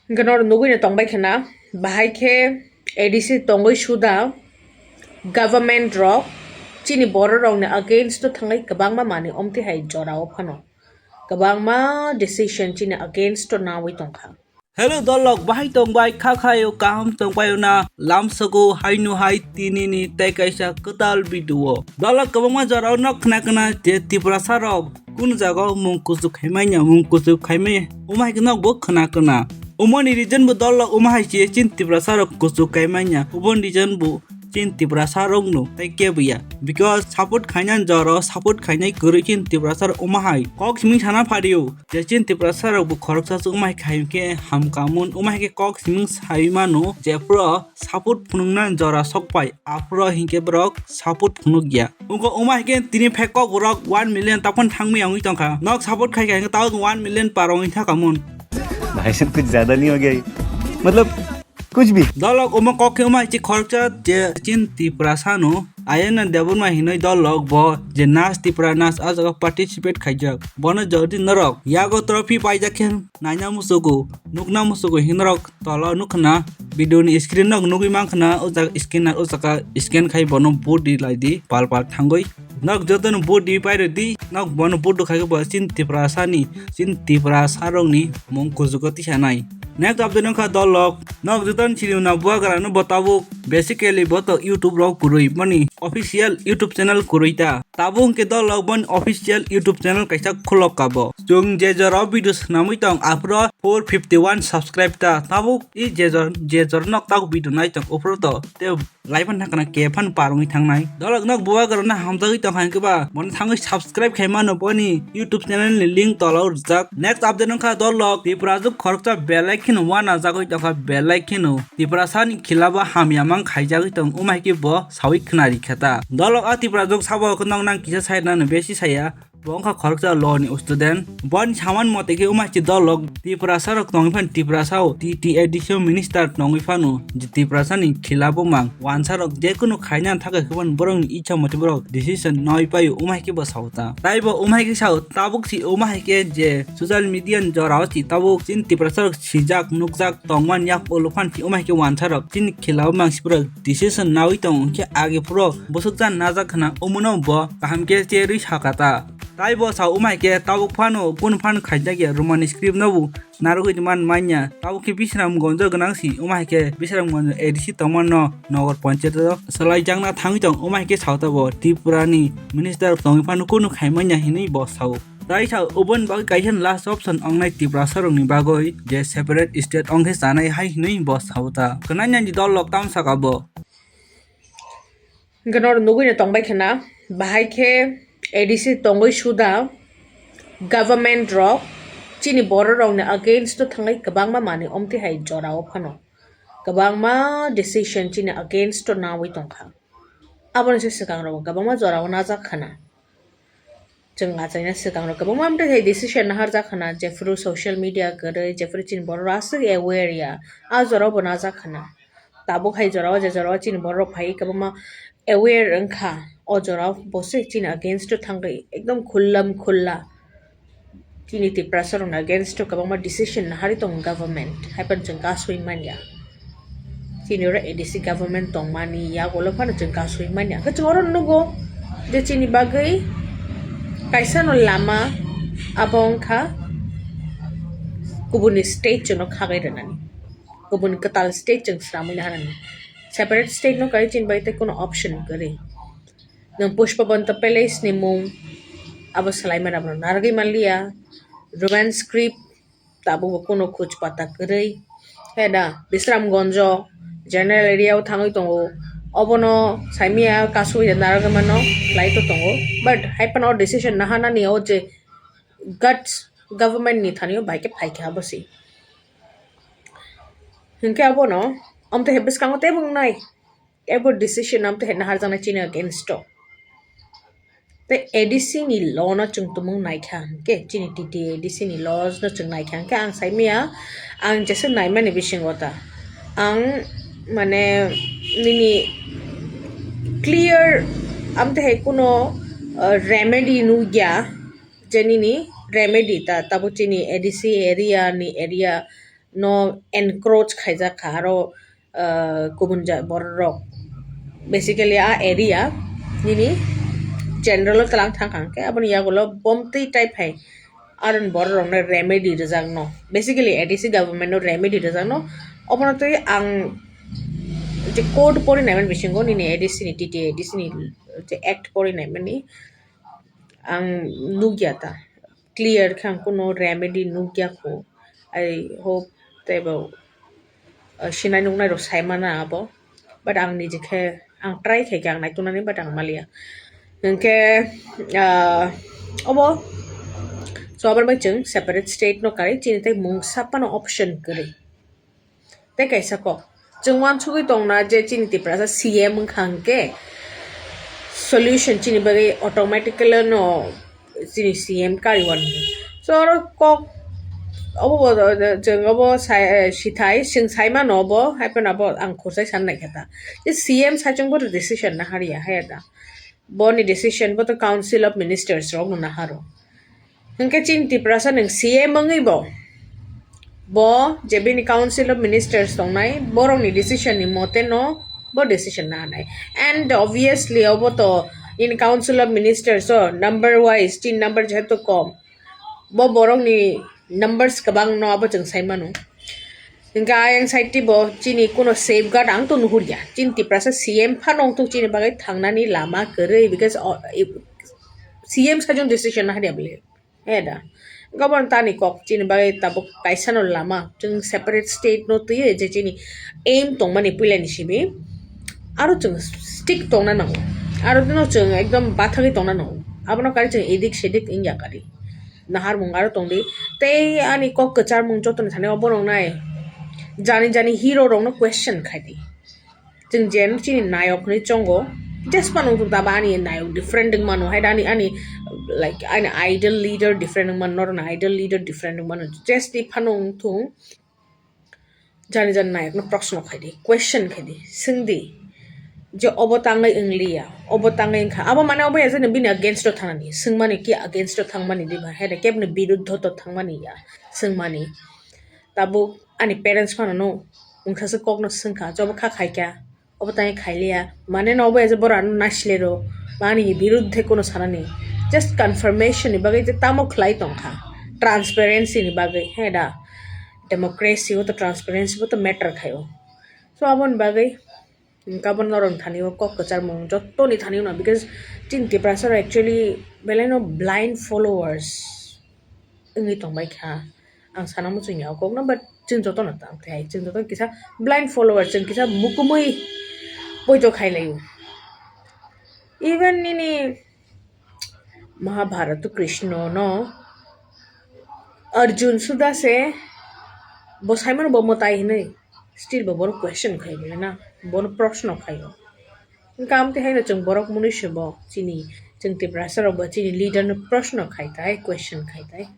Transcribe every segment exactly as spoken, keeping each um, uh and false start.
Hwnkhe norok nugwi no tongbai khna, bahai khe A D C tongwi suda government rok chini borok rokni against o thangwi kwbangma manwi omtwi hai jorao phano kwbangma decision chini against o nawi tongkha. Hello dolok, bahai tongbai kha khayo, kaham tongbaio na, lamsogo haino hai tinini tei kaisa kwtal video. Dolok kwbangma jorao nok khna khna je Tiprasa rok kunu jaga o mung kuchuk khaimanya, mung kuchuk khaimanya, omo hai khe nok bo khna khna. Omoni reason bo dolok omo hai se chin Tiprasa rok kuchuk khaimanya, oboni reason bo chin Tiprasa rok no tei kebo ya. Because support khainani jorao support khainai kwrwi chin Tiprasa rok omo hai kok siming sana phario. Je chin Tiprasa rok bo khoroksa se omo hai khai khe hamkamun, omo hai khe kok siming sai mano, jephuru support phunukna jora sok pai, aphuru hinkhe borok support phunuk ya. Wngkha omo hai khe tini phek kok borok one million taphano thangwi wngwi tongkha. Nok support khai kha hinkhe tabuk one million par wngwi thangkha mun. भाई साहब, कुछ ज्यादा नहीं हो गया ये? मतलब, कुछ भी। Dolok omo kok khe omo hai se khoroksa je chin Tiprasa no Ayana Debbarma hinwi dolok bo je Nas Tipra Nas a jaga participate khaijak. Bono jodi norok yago trophy paijak khe naina musugo, nukna musugo hinorok tolo nukna video ni screen nok nugwi mankha o jaga scanner o jaga scan khai bono vote di lai di pal pal thangwi. Nok jotono vote di pairw di, nok bono vote do khai khe bo chin Tiprasa ni, chin Tiprasa rokni mung kuchugo tisanai. Next update wngkha dolok, nok jotono sinimna buagra no bo tabuk basically bo to YouTube rok kwrwi boni official YouTube channel kwrwi ta. Tabuk hwnkhe dolok boni official YouTube channel kaisa khulok ka bo. Chwng je jora video swnamwi tong aphuru four fifty one subscribe ta. Tabuk i je jor, je jora nok tabuk video nai tong aphuru to tei lai phan thangkha ke phan par wngwi thangnai. Dolok nok buagra no hamjagwi tong kha hwnkhe ba bono thangwi subscribe khai mano boni YouTube channel ni link tolo rijak. Next update wngkha dolok Tiprajwk khoroksa belai kheno uanajagwi tongkha, belai kheno Tiprasani khilabo hamya mang khaijagwi tong, omo hai khe bo sawi khna rikha ta. Dolok a Tiprajwk sabo khe noknang kisa side nano besi saya, bo wngkha khoroksa law ni student. Boni saman mote khe omo hai se dolok Tiprasa rok tongwi phano Tiprasa o T T A D C o minister tongwi phano je Tiprasani khilabo mang wansa rok jekunu khaina thangkha khe phano borokni icha mote borok decision nawi paio, omo hai khe bo sao ta. Tai bo omo hai khe sao, tabuk si omo hai khe je social media ni jorao si tabuk chini Tiprasa rok sijak nukjak tongmani yak ulo phan si omo hai khe wansa rok chini khilabo mang si borok decision nawi tong hwnkhe age phuru bwswk jan najak khna omono bo kaham khe cherwi sakha ta. Tai bo sao omo hai khe tabuk phano kunu phano khaijak ya Roman script no bo narwgwi man manya. Tabuk khe Bisramganj gwnang si omo hai khe Bisramganj A D C tongmano Nogor Panchayat o swlaijakna thangwi tong, omo hai khe sao ta bo Tripura ni minister tongwi phano kunu khai manya hinwi bo sao. Tai sao oboni bagwi kaisa last option wngnai Tiprasa rokni bagwi je separate state wngkhe chanai hai hinwi bo sao ta. Khwnai nani dol lok tam saka bo. Hwnkhe norok nugwi no tongbai khna, bahai khe A D C tongwi suda government rok chini borok rokni against o thangwi kwbangma manwi omtwi hai jorao phano kwbangma decision chini against o nawi tongkha. Aboni se swkang rok kwbangma jorao najak khna. Chwng achaina swkang rok kwbangma amtwi hai decision naharjak khna, jephru social media kwrwi, jephru chini borok rok aswk aware ya, a jorao bo najak khna. Tabuk hai jorao, je jorao chini borok rok phai kwbangma aware wngkha, o jorao bo se chini against o thangwi ekdom khulam khulla chini Tiprasa rokni against o kwbangma decision naharwi tongo government, haiphano chwng kasui manya. Chini oro A D C government tongmani yagulo phano chwng kasui manya. Hwnkhe chwng oro nugo je chini bagwi kaisa no lama abo wngkha kubuni state chwngno khagwi rwnani, kubuni kwtal state chwng swnamwi naharnani. Separate state no kwrwi chini bagwi tei kuno option kwrwi. Nwng Pushpabanta Palace ni mung abo swlaimani abono narwgwi manliya. Roman script tabukbo kuno khuj pata kwrwi. Heda Bisramganjo general area o thangwi tongo. Obono saimanya kasui da narwgwi mano khlai to tongo. But haiphano o decision naharnani o je guts government ni thani o bai khe phaikha abo se. Hinkhe abono omtwi hai bwskango teibo wngnai. Abo decision amtwi hai naharjaknai chini against o. Tei A D C ni law no chwng tumung naikha hinkhe, chini T T A D C ni laws no chwng naikha hinkhe, ang saimanya, ang jesa naimani bisingo ta ang mane nini clear amtwi hai kuno, uh, remedy nukya je nini remedy ta tabuk chini A D C area ni area no encroach khaijak kha aro, ah, kubun ja-, borok rok. Basically, a area nini general o tlang thang kha hwnkhe aboni yagulo bomtwi type hai aron borok rokno remedy rwjakno, basically A D C government no remedy rwjakno. Obono twi ang je code pori naimani bisingo nini A D C ni, T T A D C ni je act pori naimani ang nukya ta, clear khe ang kuno remedy nukya kho. I hope teibo, uh, sinai nuknai rok sai mana abo, but ang niji khe ang try khai khe ang naituknani, but ang maliya. Hwnkhe, uh, obo so aboni bai chwng separate state no kai chini tei mungsa phano option kwrwi. Tei kaisa kok, chwng uansugwi tongna je chini Tiprasa C M wngkha hwnkhe solution chini bagwi automatically no chini C M kariwan. So oro kok obo bo chwng obo sai, eh, sithai chwng saimano obo, hai phano abo ang khurchai san naikha ta. Je C M saichung bo decision naharya hai da. Boni decision bo to Council of Ministers rok no naharo. Hwnkhe chini Tiprasa nwng C M wngwi bo, bo je bini Council of Ministers tongnai, borokni decision ni mote no bo decision nahanai. And obviously obo to in Council of Ministers o number wise, tin number jehetu kom, bo borokni numbers kwbang no abo chwng sai mano. Hwnkhe ayang side bo chini kuno safeguard ang to nuhurya. Chini Tiprasa C M phano wngthok chini bagwi thangnani lama kwrwi, because, o, i-, C M sajung decision naharya bole. He da. Gabon tani kok chini bagwi tabuk kaisa no lama. Chwng separate state no twiwi je chini aim tongmani puilani simi. Aro chwng stick tongna nango. Aro no chwng ekdom bathagwi tongna nango. Abono kari chwng edik sedik wngya kari. Naharmung aro tongdi. Tei ani kok kwcharmung jotoni thani obo nongnai. Jani jani hero rokno question khaidi. Chwng jen chini nayok hinwi chongo. Just phano wngthok taba ani nayok different wngmano. Hai da ani, ani, like, ani idol leader different wngmano. Norokni idol leader different wngmano. Just di phano wngthok. Jani jani nayokno proshno khaidi, question khaidi, swngdi je obo tangwi wngliya, obo tangwi wngkha, abo mane obo ya je bini against o thangnani, swngmani ki against o thangmani diba, hai da kebni biruddho to thangmani ya, swngmani. Tabuk ani parents phano no wngkha se kokno swngkha, jobo kha khaikha, obo tangwi khailiya, mane no obo ya je bora no nasilero, ba ani biruddhe kuno sanani, just confirmation ni bagwi je tamo khlai tongkha, transparency ni bagwi, hai da. Democracy o to transparency bo to matter khaio. So aboni bagwi, mm, kabon norok thani o kok kwcharmung jotoni thani no, because chini Tiprasa rok actually belai no blind followers wngwi tongbai kha. Ang sana muchung ya o kok no, but chwng joto no tang thai, chwng joto kisa blind followers, chwng kisa mukumui poito khai laio. Even nini Mahabharata Krishna no Arjun suda se bo saimano bo mwtai hinwi still bo bono question khai bo na, bono proshno khai o. Hwnkhe amtwi haino chwng borok mwnwi se bo chini, chwng Tiprasa rok bo chini leader no proshno khai tai, question khai tai.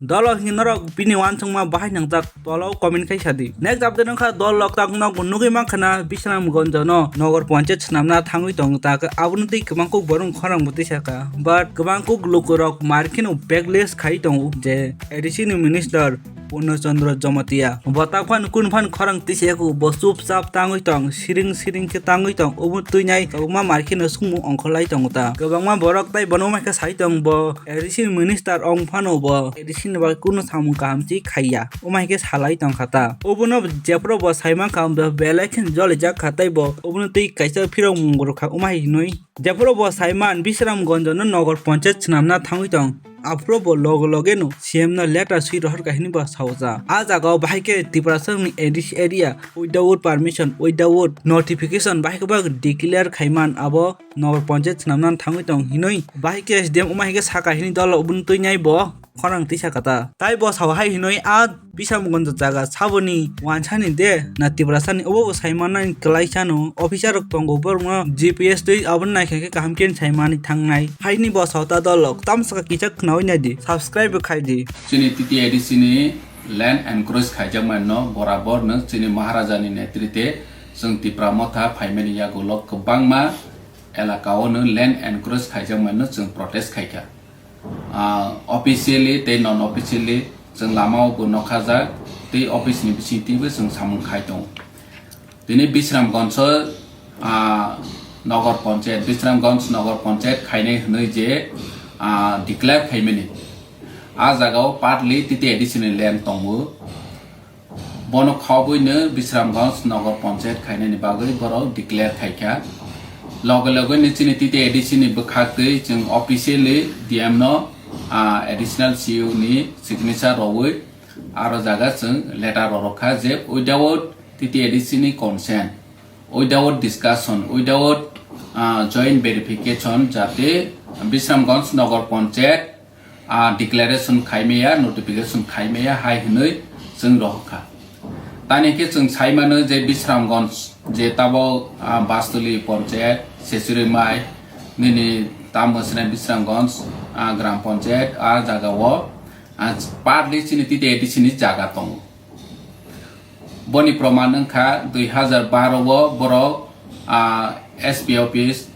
Dolo hini norok bini uansukma bahai nangjak tolo comment khai sadi. Next update wngkha dol lok tak nok nugui mankha na Bisramganj no nogor panchayat swnamna thangwi tong tak aboni twi kwbang kuk borok khorang bo tisa ka. But kwbang kuk lukurok markino backlash khai tongo je A D C ni minister Purna Chandra Jamatia. Bo tak phan kun phan khorang tisa yaku bo chupchap tangwi tong, siring siring khe tangwi tong, obo twi nai kwbangma markino sungmung ongkholai tongo ta. Kwbangma borok tai bono mai khe sai tong bo A D C ni minister ong phano bo A D C ni bagwi kunu samung kaham se khaiya. Omo hai khe salai tong kha ta. Obono jephuru bo sai mankha, be-, belai khe jolijak kha, tei bo obono twi kaisa phirok mung rwkha, omo hai hinwi. Jephuru bo sai man, Bisramganj no nogor panchayat swnamna thangwi tong. Aphuru bo loge loge no C M no letter swi rohor kha hinwi bo saoja. A jaga o bahai khe Tiprasa ni A D C area without permission, without notification bahai khe bo declare khai man abo nogor panchayat swnamna thangwi tong hinwi. Bahai khe S D M omo hai khe saka hinwi dolo obono twi nai bo khorang tisa kata. Tai bo sao hai hinwi a Bisramganj jaga saboni wansani de na Tiprasani obo bo sai mannani kwlai sano officer rok tongo borokno G P S twi aboni naikha khe kaham khe sai mani thangnai. Haini bo sao ta dolo tamsaka kisa khnawi nai di, subscribe bo khai di. Chini T T A D C ni land encroach khaijak mano borabor no chini Maharaja ni netrite chwng Tipra Motha phaimani yagulo kwbangma elaka o no land encroach khaijak mano chwng protest khaikha. Ah, officially tei non officially Chwng lama o bo nokhajak, tei office ni bising twibo chwng samung khai tongo. Tini Bisramganj o, ah, Nogor Panchayat, Bisramganj Nogor Panchayat khainai hwnwi je, ah, declare khaimani. A jaga o partly T T A D C ni land tongo. Bono khobwi no Bisramganj Nogor Panchayat khainani bagwi borok declare khaikha. Loge loge ni chini T T A D C ni bwkhak twi chwng officially D M no, ah, additional C E O ni signature rogwi aro jaga chwng letter rorokha je without T T A D C ni consent, without discussion, without, ah, joint verification jate Bisramganj Nogor Panchayat, ah, declaration khaimaya, notification khaimaya hai hwnwi chwng rohorkha. Tani khe chwng saimano je Bisramganj je tabok, ah, Bastuli Panchayat, Sesurimai, nini tamo swnai Bisramganj, ah, Gram Panchayat, ah, jaga o, ah, partly chini T T A D C ni jaga tongo. Boni proman wngkha dui hazar baro o borok, ah, S P office,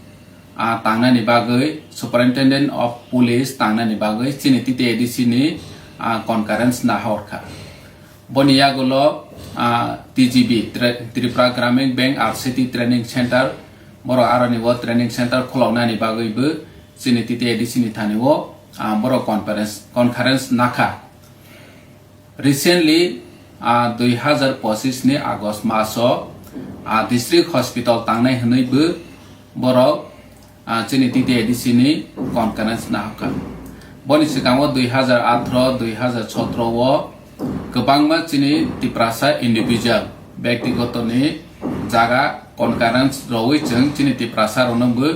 ah, tangnani bagwi, Superintendent of Police tangnani bagwi chini T T A D C ni, ah, concurrence nahorkha. Boni yagulo, ah, T G B, Tri-, Tripura Gramin Bank R C T Training Center, borok aroni o training center khuloknani bagwibo chini T T A D C ni thani o, ah, borok conference, concurrence nakha. Recently, ah, dui hazar pochis ni August maso, ah, district hospital tangnai hwnwi bo borok, ah, chini T T A D C ni concurrence nahokha. Boni swkango dui hazar athro, dui hazar sotro o kwbangma chini Tiprasa individual, byaktigoto ni jaga concurrence rogwi chwng chini Tiprasa rokno bo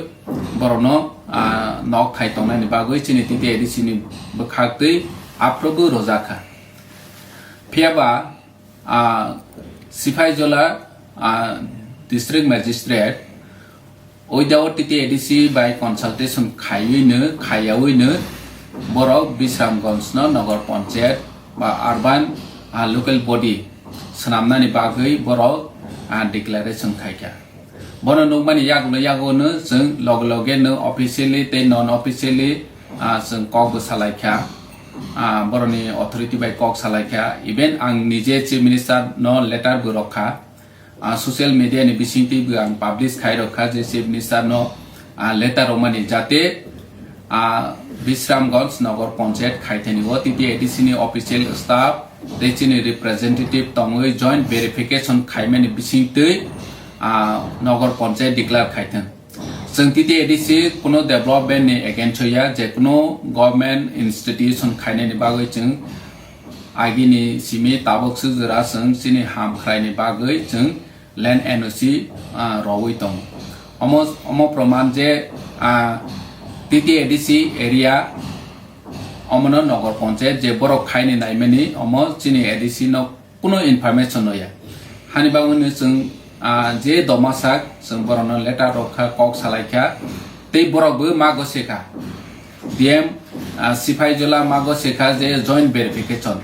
borokno, ah, nok thai tongnani bagwi chini T T A D C ni bwkhak twi aphuru bo rojakha. Phiya ba, ah, Siphaijala, ah, District Magistrate without T T A D C bai consultation khaiwi no, khaiyawi no borok Bisramganj no Nogor Panchayat ba urban, ah, local body swnamnani bagwi borok, ah, declaration khaikha. Bono nukmani yagulo yaguno chwng loge loge no officially tei non officially, ah, chwng kok bo salaikha, ah, boroni authority bai kok salaikha, even ang nije Chief Minister no letter bo rokha, ah, social media ni bisingtwi bo ang publish khai rokha je Chief Minister no, ah, letter romani jate, ah, Bisramganj Nogor Panchayat khaithani o T T A D C ni official staff tei chini representative tongwi joint verification khaimani bisingtwi, ah, Nogor Panchayat declare khaithang. Chwng T T A D C kuno development ni against o ya, je kuno government institution khainani bagwi chwng agini simi tabuk swk jora chwng chini ham khwlaini bagwi chwng land N O C, ah, rogwi tongo. Omo, omo proman je, ah, T T A D C area omono Nogor Panchayat je borok khaini naimani omo chini A D C no kuno information no ya. Hani bagwi no chwng, ah, je domasak chwng borokno letter rokha, kok salaikha, tei borok bo mago sekha. D M, ah, Siphaijala mago sekha je joint verification.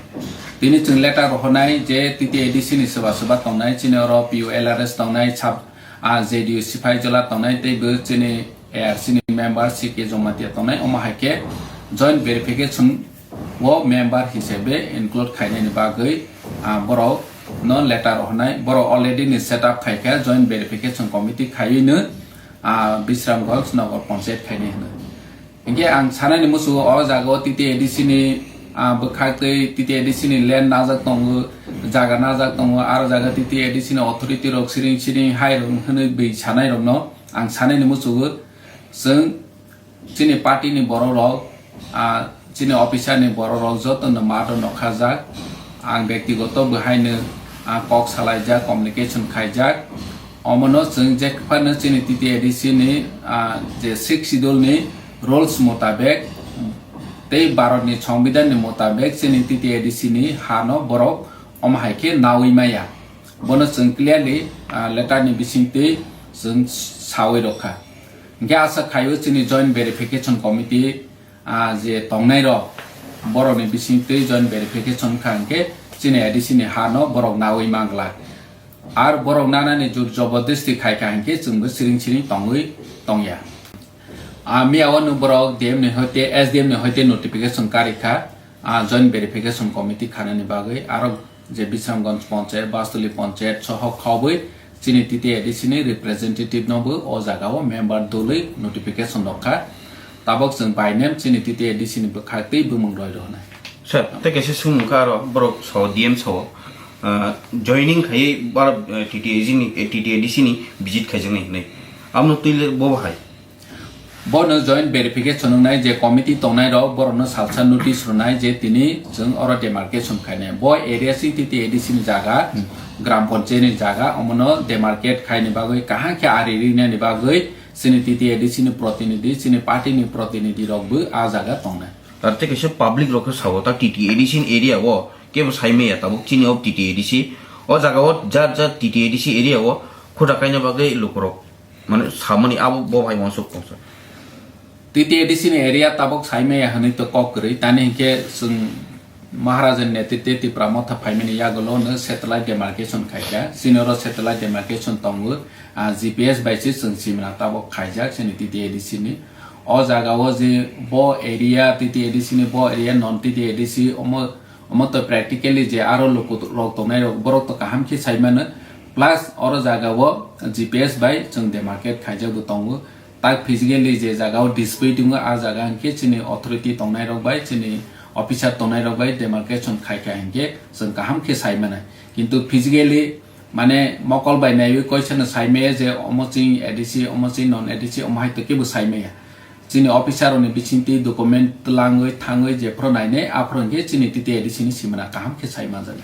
Tini chwng letter rohornai je T T A D C ni swba swba tongnai, chini oro P U L R S tongnai, sub, ah, J D U Siphaijala tongnai, tei bo chini A R C ni member C K Jamatia tongnai, omo hai khe joint verification o member hisabe include khainani bagwi, ah, borok no letter rohornai. Borok already ni set up khaikha, joint verification committee khaiwi no, ah, Bisramganj Nogor Panchayat khainai hwnwi. Hinkhe ang sanani muchungo o jaga o T T A D C ni, ah, bwkhak twi T T A D C ni land najak tongo, jaga najak tongo, aro jaga T T A D C ni authority rok siring siring hai rok hwnwi bwi sanai rokno ang sanani muchungo chwng chini party ni borok rok, ah, chini officer ni borok rok joto no mato nokhajak. Ang byaktigoto bo haino, ah, kok salaijak, communication khaijak. Omono chwng je phano chini T T A D C ni, ah, je sixth schedule ni rules motabek tei Bharat ni Songbidan ni motabek chini T T A D C ni ha no borok omo hai khe nawi maya. Bono chwng clearly, ah, letter ni bisingtwi chwng sawi rokha. Hinkhe asa khaio chini joint verification committee, ah, je tongnai rok, borokni bisingtwi joint verification kha hinkhe chini A D C ni ha no borok nawi mangla. Ar borok nanani jur jobodesti khai kha hinkhe chwngbo siring siring tongwi tongya. Ah, miya o no borok D M ni hoite, S D M ni hoite notification karikha. ah, Joint Verification Committee khanani bagwi aro je Bisramganj Panchayat, Bastuli Panchayat soho khobwi chini T T A D C ni representative no bo o jaga o member dului notification rok kha. Tabok chwng by name chini T T A D C ni bwkhak tei bumung roi rwnai. Sir, tei kaisa sumung kha aro borok sao, D M sao, ah, joining khaiwi bar, eh, T T A D C ni, eh, T T A D C ni visit khaijaknai hinwi. Amno twi le bo bahai. Bono joint verification wngnai je committee tongnai rok borokno salsa notice rwnai je tini chwng oro demarcation khainai. Bo area si T T A D C ni jaga, gram panchayat ni jaga, omono demarcate khaini bagwi kaham khe ari rinani bagwi chini T T A D C ni protinidhi, chini party ni protinidhi rok bo a jaga tongnai. Ar tei kaisa public rok khe sao ta T T A D C ni area o kebo sai maya tabuk chini o T T A D C o jaga o jar jar T T A D C area o khuda kaina bagwi lukurok mane samani abo bo hai uansuk tongsa. T T A D C ni area tabuk sai maya hinwi to kok kwrwi tani hinkhe chwng Maharaja ni netritwe Tipra Motha phaimani yagulo no satellite demarcation khaikha. Chini oro satellite demarcation tongo. Ah, G P S bai se chwng simna tabuk khaijak chini T T A D C ni. O jaga o je bo area T T A D C ni bo area non T T A D C omo, omo to practically je aro luku rok tongnai rok borok to kaham khe sai mano. Plus oro jaga o G P S bai chwng demarcate khaijak bo tongo. Tak physically je jaga o dispute wngo, a jaga hinkhe chini authority tongnai rok bai, chini officer tongnai rok bai demarcation khai kha hinkhe chwng kaham khe sai mano. Kintu physically mane mokol bai naiwi koisa no sai maya je omo chini A D C, omo chini non A D C, omo hai to kebo sai maya. Chini officer rok ni bisingtwi document twlangwi thangwi jephru nainai, aphru hinkhe chini T T A D C ni simana kaham khe sai manjak.